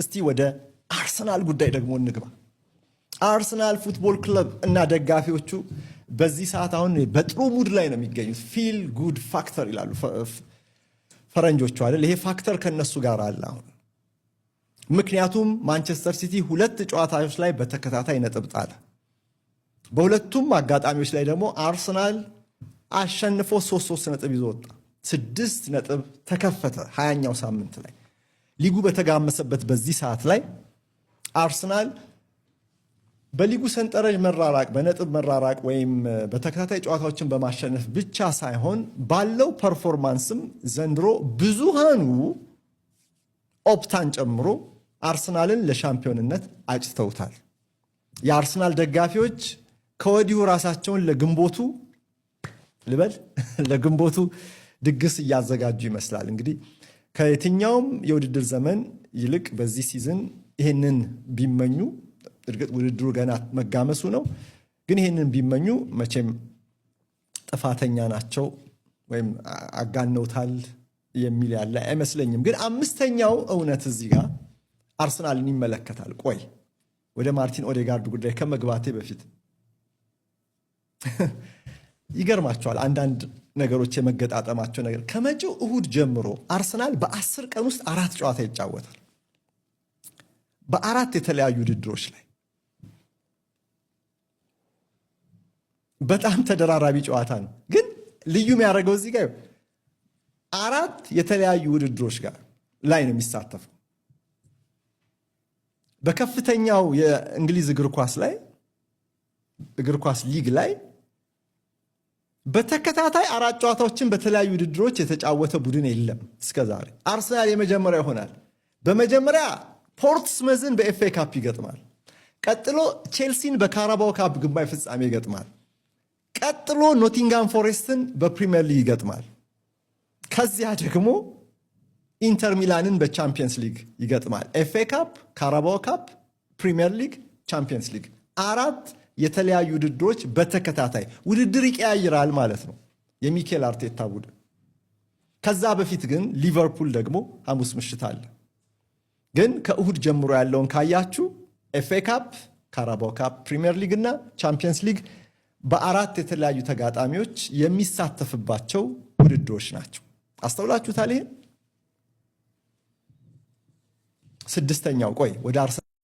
እስቲ ወደ አርሰናል ጉዳይ ደግሞ እንግባ። አርሰናል ፉትቦል ክለብ እና ደጋፊዎቹ በዚህ ሰዓት አሁን በጥሩ mood ላይ ነው የሚገኙት። Feel good factor ይላሉ ፈረንጆቹ አይደል? ይሄ factor ከነሱ ጋር አለ አሁን። ምክንያቱም ማንቸስተር ሲቲ ሁለት ጨዋታዎች ላይ በተከታታይ ነጥብ ጣለ። በሁለቱም አጋጣሚዎች ላይ ደግሞ አርሰናል አሸንፎ 3-3 ነጥብ ይዞ ወጣ። 6 ነጥብ ተከፈተ። 20ኛው ሳምንት ላይ ሊጉ በተጋመሰበት በዚህ ሰዓት ላይ አርሰናል በሊጉ ሰንጠረዥ መራራቅ፣ በነጥብ መራራቅ ወይም በተከታታይ ጨዋታዎችን በማሸነፍ ብቻ ሳይሆን ባለው performance ም ዘንድሮ ብዙሃኑ ኦፕታን ጨምሮ አርሰናልን ለሻምፒዮንነት አጭተውታል። የአርሰናል ደጋፊዎች ከወዲሁ ራሳቸውን ለግንቦቱ ልበል ለግንቦቱ ድግስ እያዘጋጁ ይመስላል። እንግዲህ ከየትኛውም የውድድር ዘመን ይልቅ በዚህ season ይህንን ቢመኙ፣ እርግጥ ውድድሩ ገና መጋመሱ ነው፣ ግን ይህንን ቢመኙ መቼም ጥፋተኛ ናቸው ወይም አጋነውታል የሚል ያለ አይመስለኝም። ግን አምስተኛው እውነት እዚህ ጋር አርሰናልን ይመለከታል። ቆይ፣ ወደ ማርቲን ኦዴጋርድ ጉዳይ ከመግባቴ በፊት ይገርማችኋል አንዳንድ ነገሮች የመገጣጠማቸው ነገር። ከመጪው እሁድ ጀምሮ አርሰናል በ10 ቀን ውስጥ አራት ጨዋታ ይጫወታል፣ በአራት የተለያዩ ውድድሮች ላይ። በጣም ተደራራቢ ጨዋታ ነው። ግን ልዩ የሚያደርገው እዚህ ጋር አራት የተለያዩ ውድድሮች ጋር ላይ ነው የሚሳተፈው። በከፍተኛው የእንግሊዝ እግር ኳስ ላይ፣ እግር ኳስ ሊግ ላይ በተከታታይ አራት ጨዋታዎችን በተለያዩ ውድድሮች የተጫወተ ቡድን የለም እስከዛሬ። አርሰናል የመጀመሪያ ይሆናል። በመጀመሪያ ፖርትስመዝን በኤፍኤ ካፕ ይገጥማል። ቀጥሎ ቼልሲን በካራባው ካፕ ግማሽ ፍጻሜ ይገጥማል። ቀጥሎ ኖቲንጋም ፎሬስትን በፕሪሚየር ሊግ ይገጥማል። ከዚያ ደግሞ ኢንተር ሚላንን በቻምፒየንስ ሊግ ይገጥማል። ኤፍኤ ካፕ፣ ካራባው ካፕ፣ ፕሪሚየር ሊግ፣ ቻምፒየንስ ሊግ፣ አራት የተለያዩ ውድድሮች በተከታታይ ውድድር ይቀያይራል ማለት ነው የሚኬል አርቴታ ቡድን። ከዛ በፊት ግን ሊቨርፑል ደግሞ ሐሙስ ምሽት አለ። ግን ከእሁድ ጀምሮ ያለውን ካያችሁ ኤፍኤ ካፕ፣ ካራባው ካፕ፣ ፕሪሚየር ሊግ እና ቻምፒየንስ ሊግ በአራት የተለያዩ ተጋጣሚዎች የሚሳተፍባቸው ውድድሮች ናቸው። አስተውላችሁታል? ይሄን ስድስተኛው፣ ቆይ ወደ አርሰናል